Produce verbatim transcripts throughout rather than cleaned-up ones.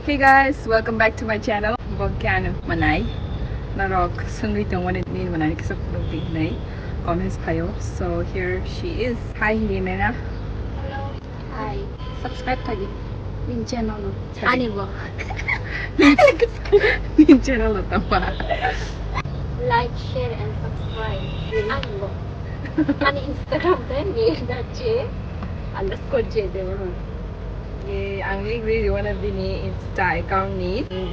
Hey guys, welcome back to my channel. Bo khe ano manai. Norok sungwi tongmani ni manai kisa photo di hinai comments phaio. So here she is. Hi, Limena. Hello. Hi. Subscribe khaidi. Nini channel no. Sorry. Ani bo. Nini channel no tama. Like, share and subscribe. Ani bo. Ani Instagram de ni dache underscore J de. Ye, ang lik ri ri wana bini Insta account ni,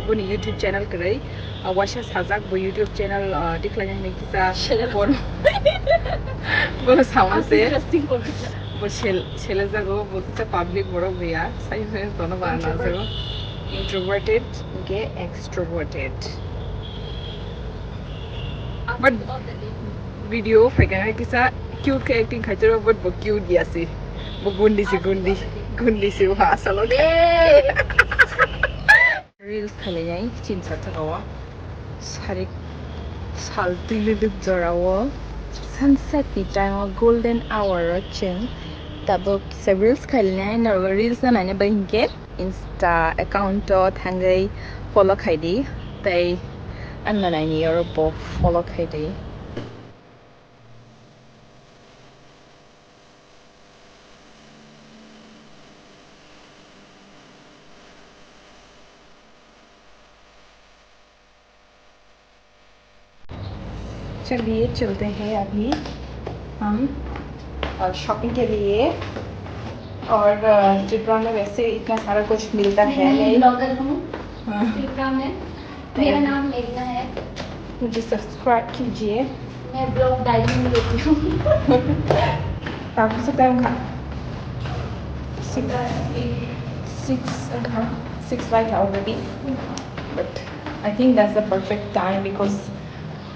boni YouTube channel kwrwi. Ah, waisa sajak bo YouTube channel, ah, decline ni kisa. Channel. Bor-, bo sama se. Interesting. Bo sel-, selejago, bo kisa public borok bo ya. Sai sai tono ba na jago. Introvert. Introverted, okay, extroverted. But video phaikha kisa cute khe acting khaitoro, but bo cute ya se. Bo gundi se, gundi. Gundi se bo asalo khe. Reels khailai nai chin sa thaka o. Sarik sal twi lwlwk jora o. Sunset ni time o golden hour o chwng tabuk kisa reels khailai nai, norok reels no naina bagwi hinkhe Insta account o thangwi follow khaidi, tei ang no naini oro bo follow khaidi. चलिए, चलते हैं अभी हम, अ, शॉपिंग के लिए। और, अ, त्रिपुरा में वैसे इतना सारा कुछ मिलता है नहीं। ब्लॉगर हूँ हाँ। त्रिपुरा में। मेरा नाम मेघना है। मुझे सब्सक्राइब कीजिए। मैं ब्लॉग डायरी में लेती हूँ। आपको से टाइम खा सिक्स, सिक्स, हाँ, सिक्स लाइक है already। But I think that's the perfect time because,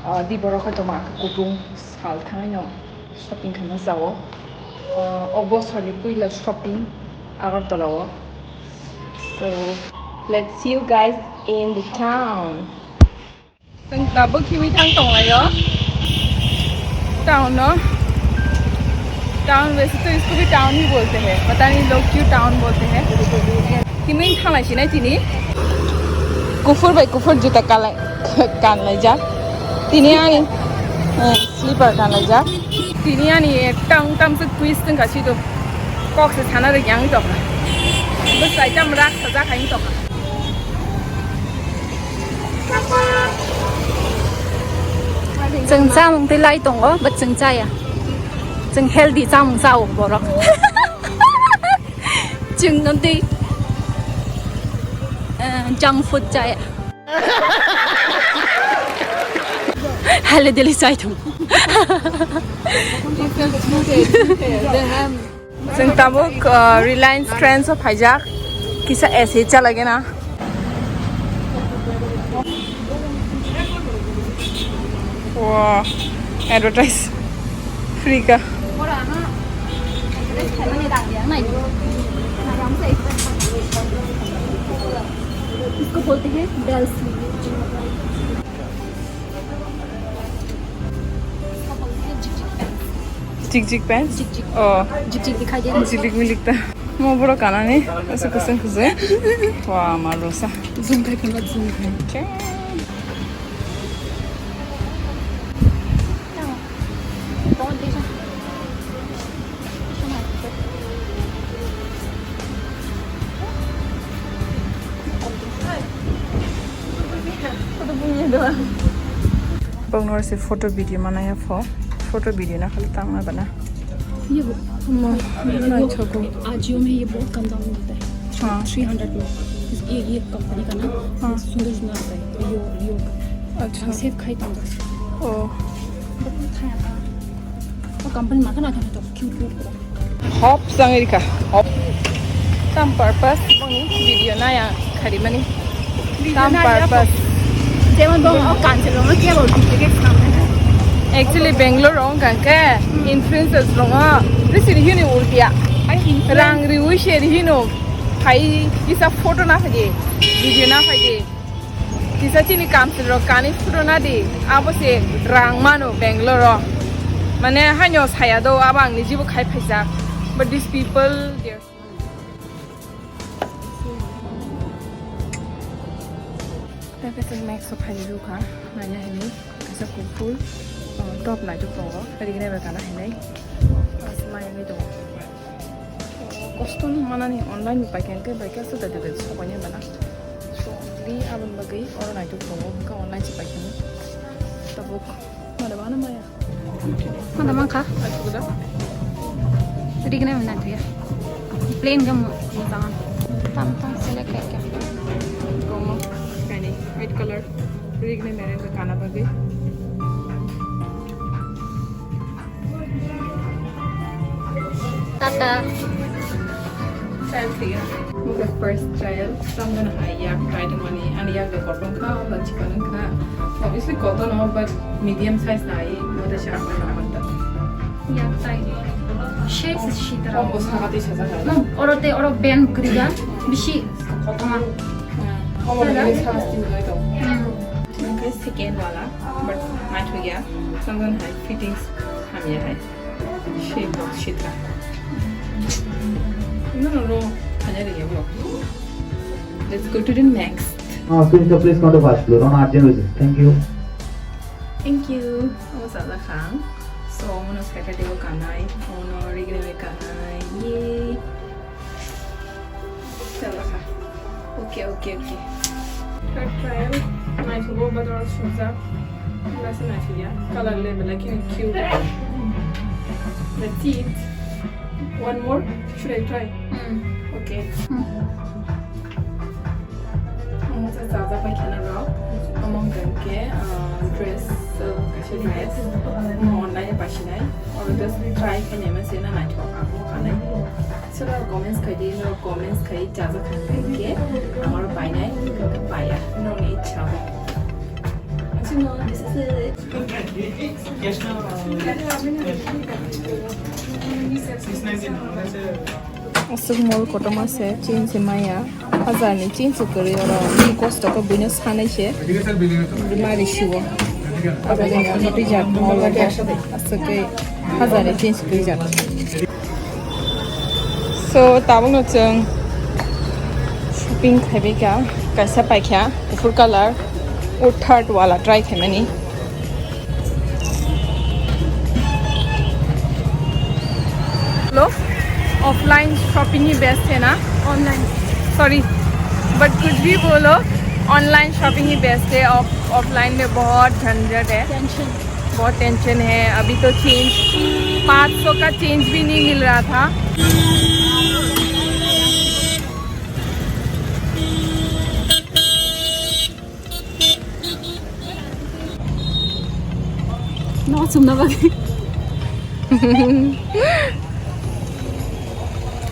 uh, di borok hai tongma kutung sal thangno shopping khaina jao. Uh, o bosor ni puila shopping Agartala o. So let's see you guys in the town. Chwng tabuk khiwi thang tonglaio. Town no. Town वैसे तो इसको भी टाउन ही बोलते हैं, पता नहीं लोग क्यों टाउन बोलते हैं। Khiwi thang lai sinai tini. Kuphur bai kuphur juta kanlai, kanlaijak. Tini ani, eh, slipper kanlaijak. Tini ani ekta wng tamswk twist wngkha sito. Kok se sana rwk yang tongkha. Bwsai tam rak sajak hai tongkha. Chwng chamung tei lai tongo, but chwng chaya. Chwng healthy chamung chao borok. Chwng no tei, eh, junk food chaya. Hale dele chai thung. Chwng tabuk, uh, Reliance Trends o phaijak, kisa A C chalagena. Wow, advertise free ka. इसको बोलते हैं bell sleeve. Jik jik pants? Jik jik. Oh. Jik jik dikhai de. Jilik milik ta. Mo boro kanani. Asa kusung kusung. Wah, marosa. Zoom khai phunla, zoom khai. Okay. Bongno se photo video manaya pho. Photo video na khali tang na bana. ये वो Mo, na choko. Ajio में ये बहुत कम दाम मिलता है। हाँ। Three hundred में। इस, ये, ये कंपनी का ना, हाँ। सुंदर सुंदर आता है। यो, यो। अच्छा। हम सेब खाई तो बस। ओ। बहुत खाया था। वो कंपनी मा का ना था तो क्यूट क्यूट था। Hop sangirika, hop. Tam purpose boni video naya kharimani. Tam purpose. Jemon bong o cancel bong o kebo duplicate samne. Actually Bangalore rong kangke influencers rong o risini hini ultia. Rang riwi se hino phai kisa photo na phai, video na phai. Kisa chini kamchwlwi rok kani phuru na di, abo se rang mano Bangalore o. Mane haino saya do, abo ang nijibo khai phaijak. But these people, they are Tei kaisa Max o phaidi rwkha, naina hinwi kaisa kuphur, uh, top naithok tongo, regnai bai kana hinwi aswk mayungwi tongo. Kosto no manani online ni paikha hwnkhe bai khe aswk da da da sokoinai bana. So, di aboni bagwi oro naithok tongo, hwnkhe online se paikha ni. Tabuk mada bana maya. Mada mankha. Regnai mwnai thuya. Plain ga mo, mo tangan. Tam tam select khaikha. Gomo, kani, white color. Regnai mereng ga kana bagwi. Tata. Trial khayo. Mungkha first trial. Samgana hai yak try tongmani. Ani yak de koton kha, ba chikon kha. Obviously koton no, but medium size nai. Mata sha ko na mata. Yak tai. Shape is shitra. Omo sakati sajakha. No, oro te oro band kriga. Bisi koton. Omo ni size tin doi to. Hmm. Mungkha second wala, but naithok ya. Samgana hai fittings hamya hai. Shit, shit. No, no, no. Hanya ring ya, bro. Let's go to the next. Ah, please, please come to first floor on urgent basis. Thank you. Thank you. Omo sajak kha. So, omo no Saturday o kanai, omo no regnai bai kanai. Yay. Chala kha. Okay, okay, okay. Third trial. Naithugo, but oro sujak. Last naithuya. Color le belai kheno cute. That's it. One more. Should I try? Hmm. Okay. Hmm. Omo se chajak bai kheno rok. Omo hwnkhe, ah, dress, ah, kaisa dress. Omo online bai sinai. Oro just try khainai ma se na naithok ang bo kanai. Sora comments khai di, no comments khai chajak khankhe ang oro painai, hwnkhe paiya. Nokni ichha bo. Actually, no, this is it. Aswk mol kotorma se, chin se maya. Hajar ni chin se kwrwi oro. Bini kosto khe buino sanai se. Mari siwo. Abo jani amo twijak mol o bo. Aswk khe hajar ni chin se twijak. So, tabukno chwng shopping khaibaikha, kaisa paikha, kuphur colour, o third wala try khaimani. Lo, offline shopping ही best है ना? Online. Sorry, but कुछ भी बोलो, online shopping ही best है। Off, offline में बहुत झंझट है। Tension. बहुत टेंशन है। अभी तो चेंज, पाँच सौ का चेंज भी नहीं मिल रहा था। No, sumna bagwi.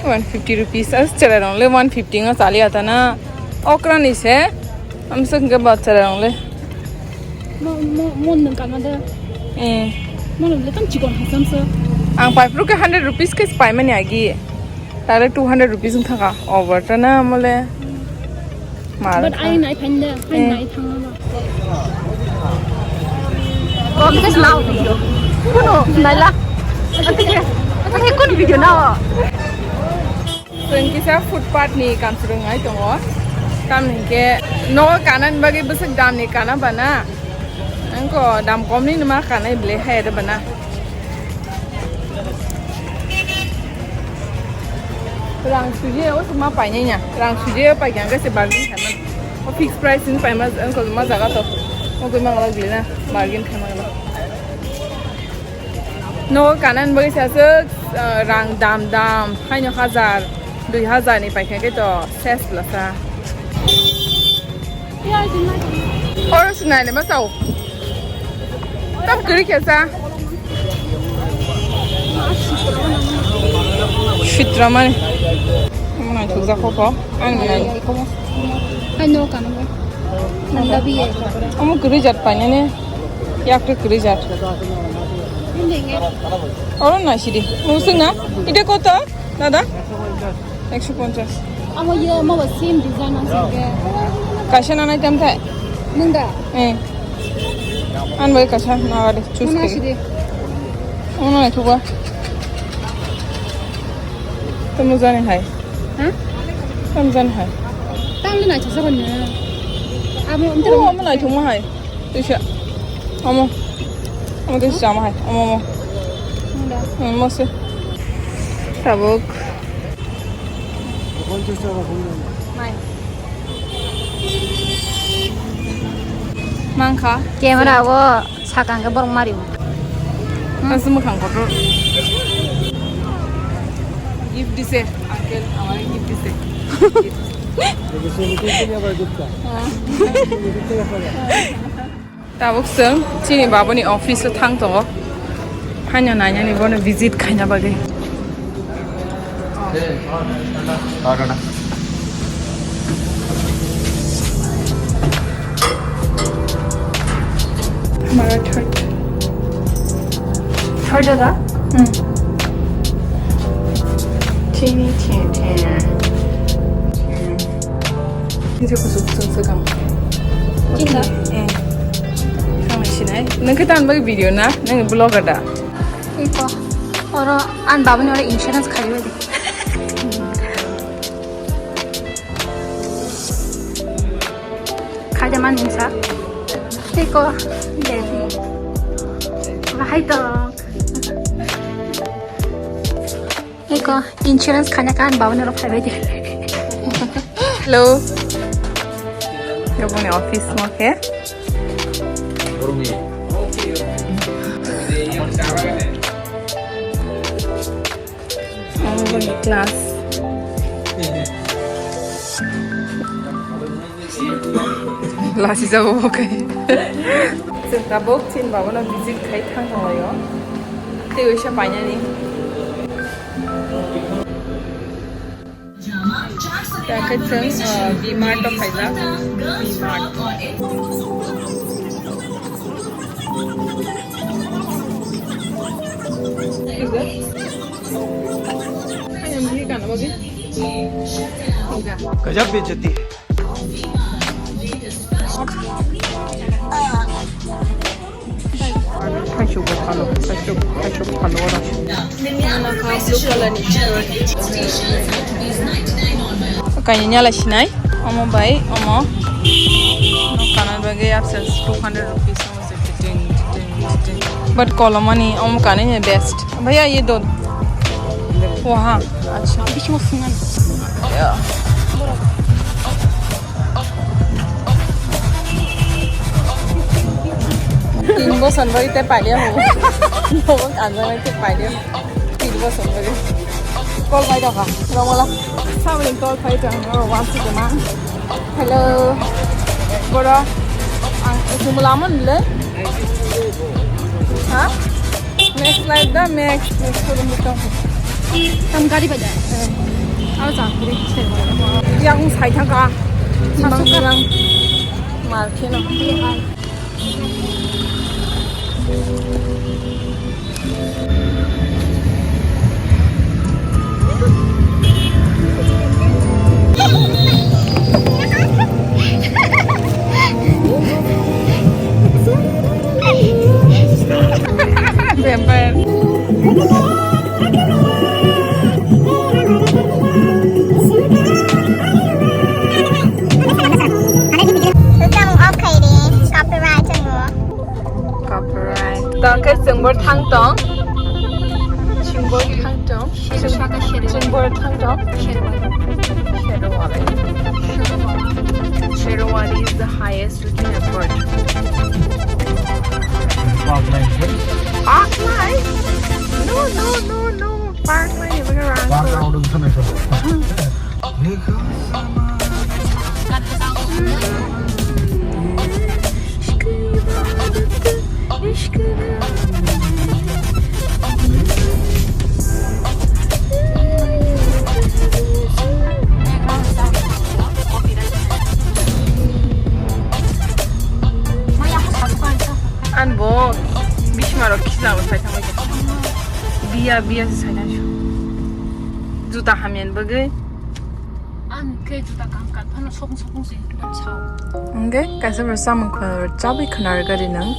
One fifty rupees. As chera rong le one fifty nga chali ata na. Okra ni se. Am se ke ba chera rong le. Mo, mo, mo nung kana de. Eh. Mo nung le tam chikon hasam se. Ang pai pro ke hundred rupees ke pai mani agi. Tare two hundred rupees wng thaka. Over ta na mole. Mal. But ai nai phan de, ai nai thang na. Kom ke lao video. Kuno naila. Ate ke, ate kun video na. Chwng kisa footpath ni kamchwrwng ai tongo. Tamni ke no kanan bagwi bwswk dam ni kana bana. Angko dam kom ni numa kanai ble hai de bana. Rang suje o suma painai nya. Rang suje o paikha khe se bargain khaima. O fixed price ni paima angko ma jaga to. O gwi mangala gwi na bargain khaima. No kanan bagwi saswk, uh, rang dam dam, haino hajar, dui hajar ni paikha khe to ses blasa. Oro se nai ma sao. Tam kwrwi khe sa. Sitra mani. Mwnai thukjak kho kho. Ang nai. Haino kanan. Nanda biye. Omo kwrwi jat painani. Yak to kwrwi jat. Oro na sidi. Musung na. Ite koto? Dada? Ekso ponchas. Amo ye mo ba same design ang sing ke. Kaisa nanai tam thai. Nung da? Eh. An bai kaisa na wale choose kari. Sidi. Ono na thuba. Tamo jani hai. Ha? Tamo jani hai. Tamo na chasa ko na. Amo, oh, amo naithokma hai. Tuisa. Amo. Amo tuisa chama hai. Amo, amo. Amo se. Tabuk. Mai. Mangkha. Camera o sakang ke borok mario. Aswk mwkhang kotor. Gift dise, uncle, amare gift dise. Tabuk chwng chini babuni office o thang tongo. Haino nainani bono visit khaina bagwi. Hamara third. Third jaga? Hmm. Chini, chini, chini. Ini kusuk kusuk sekam. Chinta? Eh. Kami sinai. Nang kita ambil video na, nang vlogger da. Iko. Oro an babuni oro insurance khali wadi. Khaja man hinsa. Tei ko, baby. Bahai tong. Tei ko, insurance khanya kan bawa nero phai bai di. Hello. Gaboni office mo khe. Class. Lasi jabo bo kai. Chwng tabuk chini babano visit khai thang thanglaio. Tei waisa painani. Yakhe chwng, uh, V-Mart o khaijak. V-Mart. गजब बेइज्जती है। Thaichuk bo phano, thaichuk, thaichuk phano oro. Blue color ni shirt. Kaini nyala sinai, omo bai, omo. Nok kana bagwi absence two hundred rupees. But kolomani om kanini best. Bhaiya, ye do. Waha. Acha. Bisingo sungan. Ya. Tin bosor bagwi te pailiya ho. Nogo kanjak bai te pailiya. Tin bosor bagwi. Call bai doka. Romola. Sabri call bai doka. Oro wansi kema. Hello. Boro. Ang sumula mon le. Ha? Max light da, Max, Max ko dum to. Tam gari bai da. Aw ja kuri. Yang sai thang ka. Mang yang. Mal kheno. Vampire. Copyright. Tang khe chwng bor thang tong. Chwng bor thang tong. Chwng bor thang tong. Sherwani. Sherwani is the highest looking airport. Park line, sir? Park line? No, no, no, no. Park line is around. Park out of the metro. An bo bismarok kisa bo sai thangbai. Biya, biya se sai thang. Juta hamya bagwi. Ang khe juta kaham kan phano sokong sokong se, bam sao. Hwnkhe kaisa bo chamung khwna chabwi khwna rwgadi nang.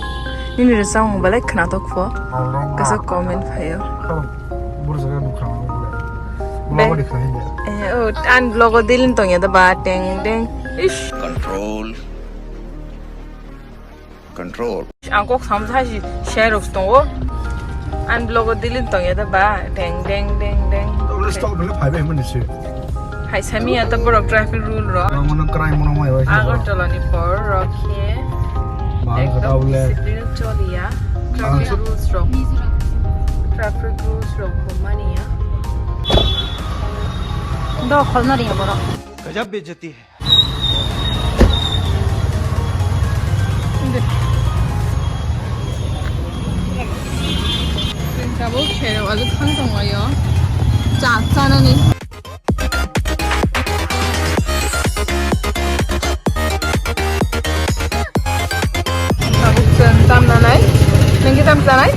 Nini rw chamung belai khwnatok pho. Kaisa comment phaio. Buru jaga nukha. Be- Vlog o dikha hindi. Eh, oh, an vlog o dilin tongya da ba, teng, teng. Ish. Control. Control. Ang kok sam sa si share rok tongo. An blog o delete tong ya da ba. Deng, deng, deng, deng. Ulo stock bele phai bai mani si. Hai sami ya ta borok traffic rule rok. Ang mono crime mono mai bai. Agartala ni por rok khe. Bang ekdom kata ule. Discipline choli ya. Traffic rules rok. Traffic rules rok ko mani ya. Do kholna ri ya borok. Gajab bejati hai. Tabuk sero alo thang tong laio. Cha chanani. Tabuk chwng tam nanai. Nang khe tam chanai?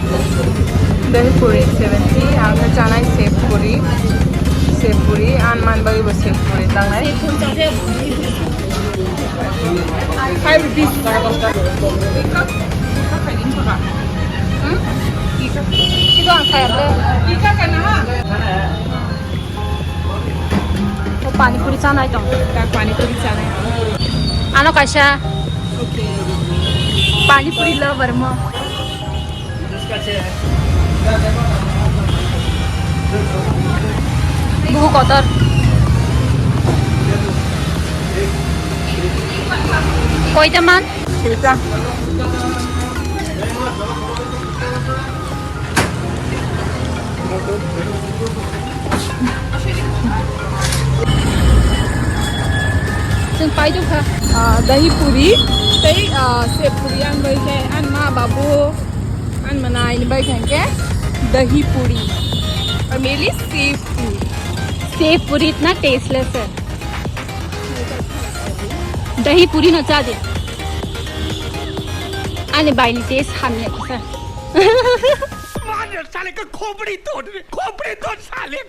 Dahi puri seventy, ang khe chanai sev puri. Sev puri, ang man bagwi bo sev puri tangnai. Five rupees. Hmm? Ito ang saya ble. O pani puri chanai tong. Kak pani puri chanai. Ano kaisa. Okay. Pani puri lover mo. Buhu kotor. Koita man? Koita. Chwng paidok kha. Ah, dahi puri tei, ah, sev puri ang bai khe ang ma babu ang manai ni bai khe dahi puri. Or mainly sev puri. Sev puri itna tasteless hai. Dahi puri no cha de. Ani bai ni taste hamya kisa. मार साले का खोपड़ी तोड़ दे, खोपड़ी तोड़ साले।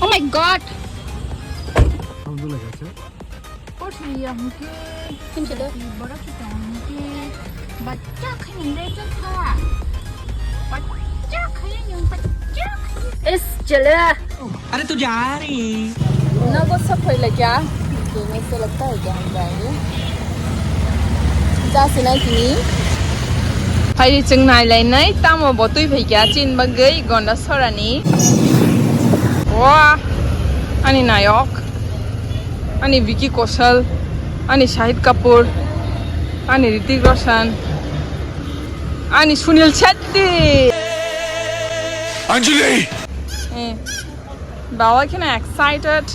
Oh my God! Alhamdulillah, gotcha. Kotri ya hwnkhe, Kimchi da? Borok khe tong hwnkhe, bachcha khainwi rejak kha. Bachcha khainwi, bachcha khainwi. Is chale. अरे तू जा रही। Nogo sophoi laikha, kini se lokta hai khe hambai. Jasinai kini. Phaidi chwng nailainai, tamo bo twi phaikha chini bagwi Gonda sorani. Wah, ani nayok, ani Vicky Kaushal, ani Shahid Kapoor, ani Hrithik Roshan, ani Sunil Shetty. Anjali! Eh. Bawa kheno excited.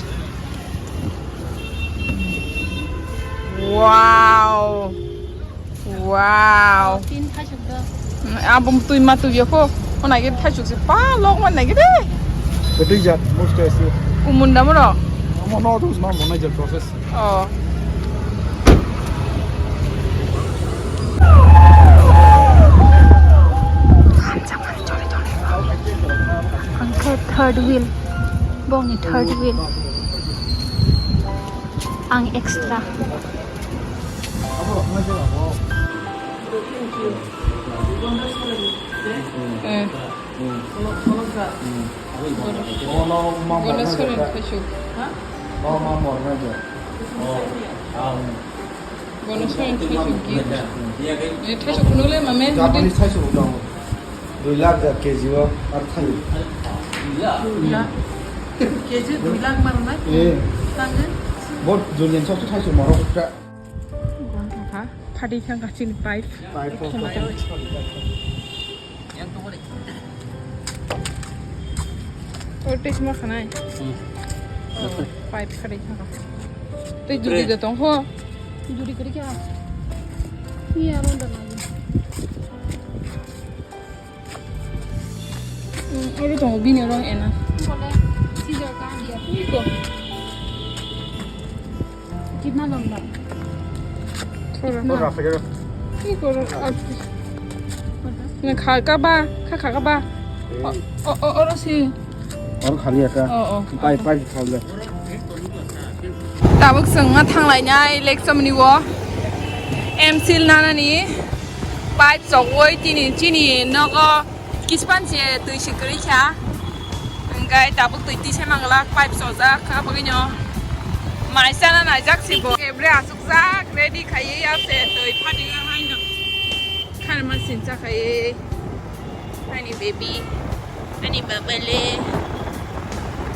Wow. Wow. Tin thaichuk do. Abo twi ma twi yokho. Ona ge thaichuk se pa lok man nai ge de. Kotwi jat most tasty. Umunda moro. Amo no dus ma mona je process. Oh. Ang khe third wheel, bongni third wheel. Ang extra. Eh. Gono solen thaichuk. Gono solen thaichuk gift. Eh, thaichuk phunukle mame. Japanese thaichuk dong. Dui lakh ja K G o ar thai. Dui lakh. K G dui lakh ma rwnai? Eh. Tangwi? Bo Julian sok thaichuk moro kra. Gon thangkha, phatwi thangkha chini pipe. Pipe. Khemai. O tei sima khanai. Hmm. Oh, pipe kharwi thangkha. Tei juri da tongkho. Juri kwrwi kha. Iya, aro da nai. Hmm, aro tongo bini oro ena. Bole, scissor ka dia. Iko. Kitna lamba? Thora. Kitna? Iko ro, ah. Na kha ka ba, kha kha ka ba. O, o, o, oro si. Oro khali aka. O, o. Pai, pai khali. Tabuk chwng ma thanglainai lecture ni o. M seal nanani pipe chogwi tini chini nogo. Kispan se twi si kwrwi kha. Hwnkhe tabuk twi tisa manglak pipe chojak, abagwino Mai sana naijak si bo. Ebre asukjak, ready khaiye ya se, twi phani ya haino. Kharma sincha khaiye. Ani baby, ani babale.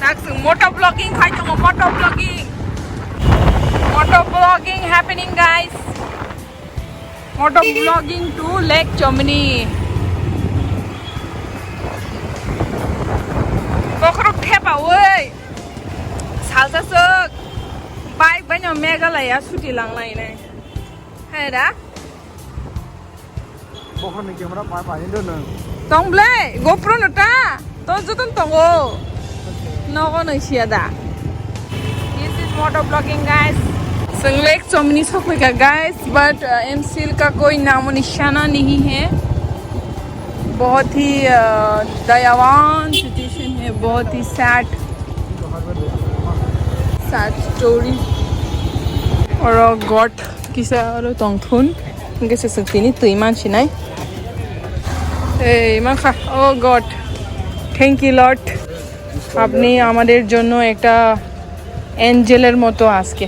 Tak sung moto vlogging khai tongo, moto vlogging. Moto vlogging happening, guys. Moto vlogging to Lake Chomni. Bokhorok thepa oi. Salsa sok. Bike bai no Meghalaya suti lang lai nai. Hai da. Bokhorni camera pa pa ni dono. Tong ble, GoPro no ta. To joton tongo. Nogo no siya da. This is moto vlogging, guys. Sung Lake Chomni sokoi ka, guys, but uh, M Sil ka koi namo nishana nahi hai. बहुत ही uh, दयावान सिचुएशन है, बहुत ही sad sad story. और God kisa aro tongthun, hingke se chwng tini twi mansinai. Ei, mankha, oh God, thank you Lord, আপনি আমাদের জন্য একটা অ্যাঞ্জেলের মতো আজকে।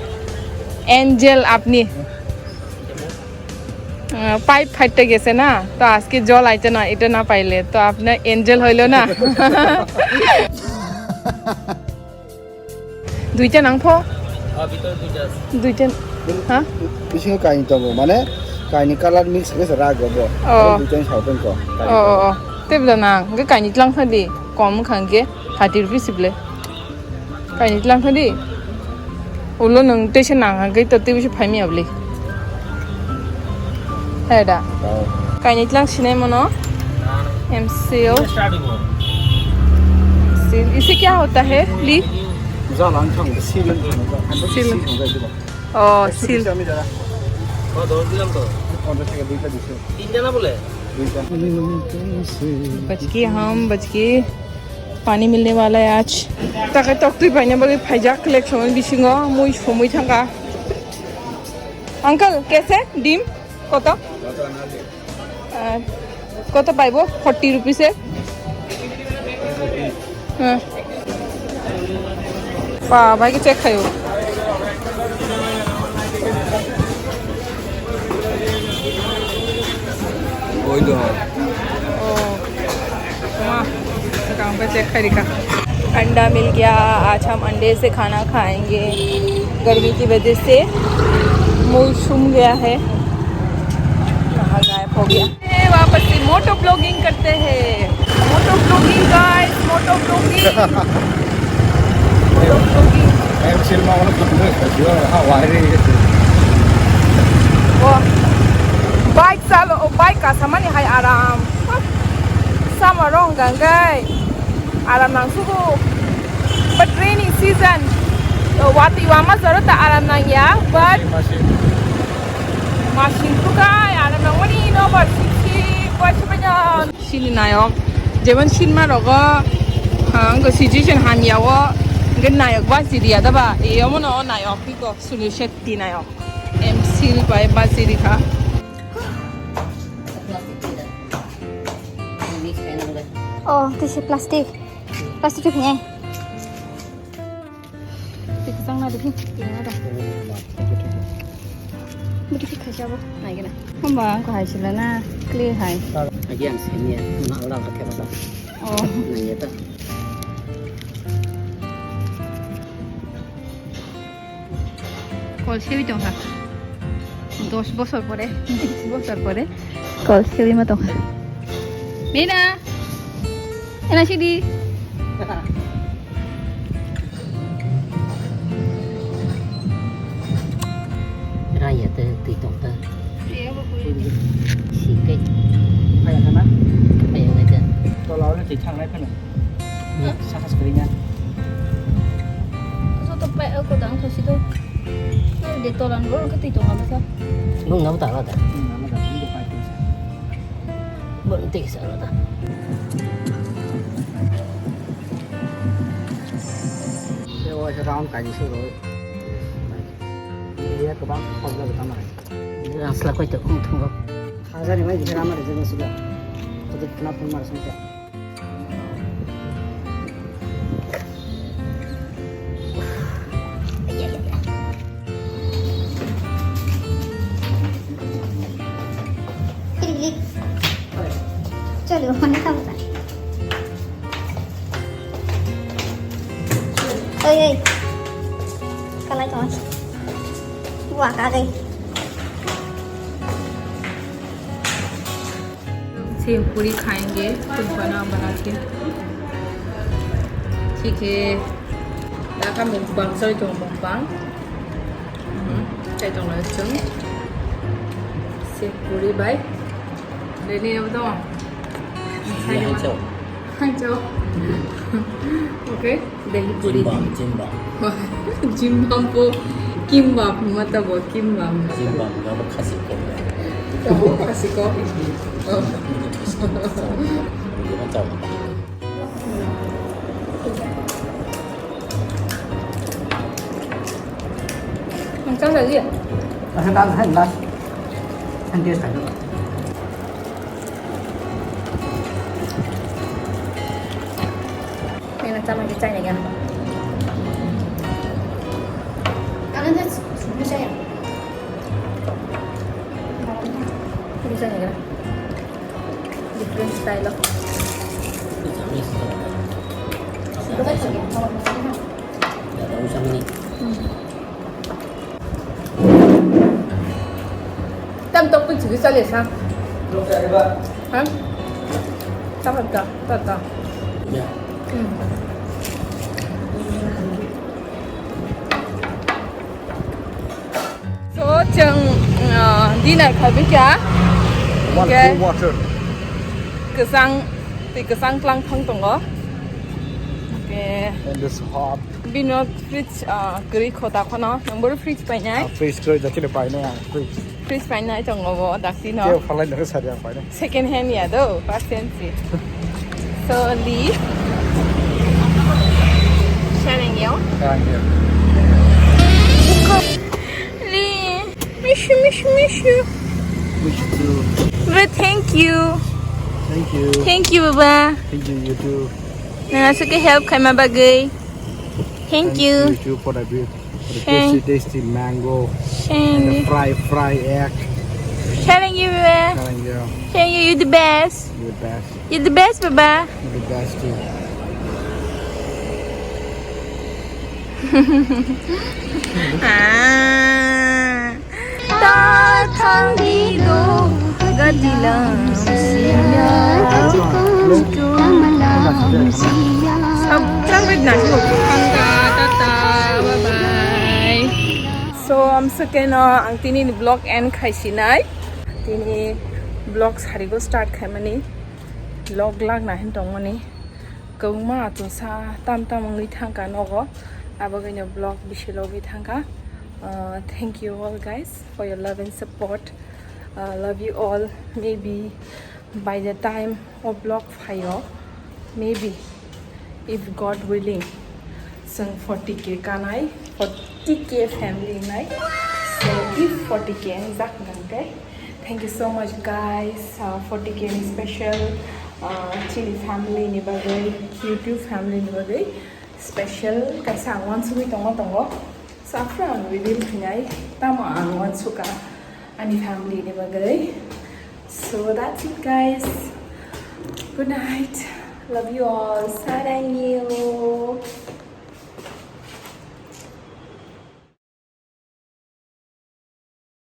অ্যাঞ্জেল আপনি। আহ, পাইপ ফাটতে গেছে না, তো আজকে জল আইতে না, এটা না পাইলে, তো আপনার অ্যাঞ্জেল হইল না। দুইটা নাং ফো? Ah, ভিতরে দুইটা আছে। দুইটা, হ্যাঁ? Bisingo kaini tongo, mane kaini color mix khe se rak go bo. Oh. Aro duitani sao tongkho. Oh, oh, oh. Tebla nang, hwnkhe kaini tlang sadi, kom wngkha hwnkhe thirty rupees si ble. Kaini tlang sadi. Ulo nwng teisa nang hwnkhe to tebisa phaimya bwle. Hai da. Oh. Kaini tlang sinai mono. M C O. Seal. इसे क्या होता है? Li? Jalan thang seal. Seal. Oh, seal. আমি যারা। ও, দশ দিলাম তো। পঞ্চাশ টাকা দুইটা দিছে। তিনটা না বলে? দুইটা। बच गए हम, बच गए। पानी मिलने वाला है आज। Takai toktwi paina bagwi phaijak, lake somoi bisingo mui somoi thangkha. Uncle, kaise? Dim? Koto? Ah, koto paibo? Forty rupees e? Ah. Ba, bhai ke check khayo. Oi do. Oh. Wah, sekarang pe check khairika. अंडा मिल गया, आज हम अंडे से खाना खाएंगे। गर्मी की वजह से मुंह सूख गया है, नहा गायब हो गया। ए, वापस से मोटो व्लॉगिंग करते हैं। Moto vlogging guys, moto vlogging. Moto vlogging. M C L ma ono khutno khajiyo ha wahiri. Wah. Bike salo, bike kasamani hai aram. Sama rong ganggai. Aram nang sugu. But rainy season, watwi wama jora ta aram nang ya. But masing tukai aram nang mani no, but siksi boy sebanyan. Sini nayok. Jeban sinma rogo, ha, ang ko situation hamya o. Nge nayok ba siriya da ba. Iyo mono nayok. Iko Sunil Shetty nayok. M C L bai ba siri kha. Oh, this is plastic. Plastic tu punya. Tik sang na dikhi, tik na da. Budi ki khaja bo, nai gana. Hamba ang ko hai sila na, clear hai. Agi ang sini ya, ma ora ka khe bata. Oh. Nai ya ta. Kol sewi tongkha. Dos bosor pore, bis bosor pore kol sewi ma tongkha. Mina, ena sidi. Raya te twi tong ta. Si kai. Kaya kana? Kaya ngai ta. Tola ora twi thang nai phano. Sakas karinya. Joto pai o kodang thosi to. Nang de tolan boro ke twi tong ama sa. Nung nabo ta alada. Nung nabo ta, nung de pai tong sa. Boro twi sa alada. Round kaji se ro. Iya kebang kobra betama. Rang selak koi to kung thung ro. Khajani mai jera mare jera suga. Kodi kena phone mar sungta. Oi, oi. Kalai tong. Wa ka gai. Same puri khayenge, khud bana bana ke. Thik hai, dakha mukbang, soi tong mukbang. Mhm, soi tong lai chung. Same puri bai. Reni apa tong? Sini hancho. Hancho. Okay. Dahi puri. Jimbam, jimbam. Jimbam po kimbap mata bo kimbam. Jimbam, ya bo khasi ko. Ya bo khasi ko. Oh. Ini mata. Ang chang lagi ya? Ang chang lagi. Ang chang lagi. Ini sama kita ini kan. Karena dia semua saya. Ini saya kan. Different style of. Itu kan saya. Tidak ada usang ini. Hmm. Tam tok pun sigi chale sa. Ha? Ta ta ta ta. Ya. Hmm. So, chwng, uh, dinner khaibikha. One. Okay. Cool water. Kwchang, twi kwchang tlang thang tongo. Okay. And this hot. Bino fridge, ah, kwrwi khota kheno. Nang boro fridge painai? Ah, fridge kwrwi, dakti no painai ang, fridge. Fridge painai tongo bo, dakti no. Kebo phalai nang sari ang painai. Second hand ya do, first hand si. So, Lee. Sharing yo. Thank you. Lee. Miss you, miss you, miss you. Miss you too. But thank you. Thank you. Thank you, Baba. Thank you, you too. Nang aswk khe help khaima bagwi. Thank you. Thank you for the beautiful, for the tasty, tasty mango and the fry, fry egg. Sharing you, Baba. Sharing you. Sharing you, you the best. You the best. You're the best, Baba. You're the best too. Ah. Ta thang di do, ga di lam siya. Sab chang rit na ko. Tata, bye bye. So, amswk khe no ang tini ni vlog end khai sinai. Tini vlog sari go start khai mani. Vlog lak na hin tong mani. Kwbangma achuksa tam tam wngwi thangkha nogo, abagwino vlog bisi logwi thangkha. Uh, thank you all guys for your love and support. Uh, love you all. Maybe by the time o vlog phaio, maybe if God willing, chwng forty K kanai, forty K family wngnai. So if forty K wngjak hwnkhe, thank you so much guys, uh, forty K ni special, uh, chini family ni bagwi, YouTube family ni bagwi special kaisa ang uansugwi tongo tongo. So aphuru ang reveal khainai, tamo ang uansukha ani family ni bagwi. So that's it guys. Good night. Love you all. Sarang you.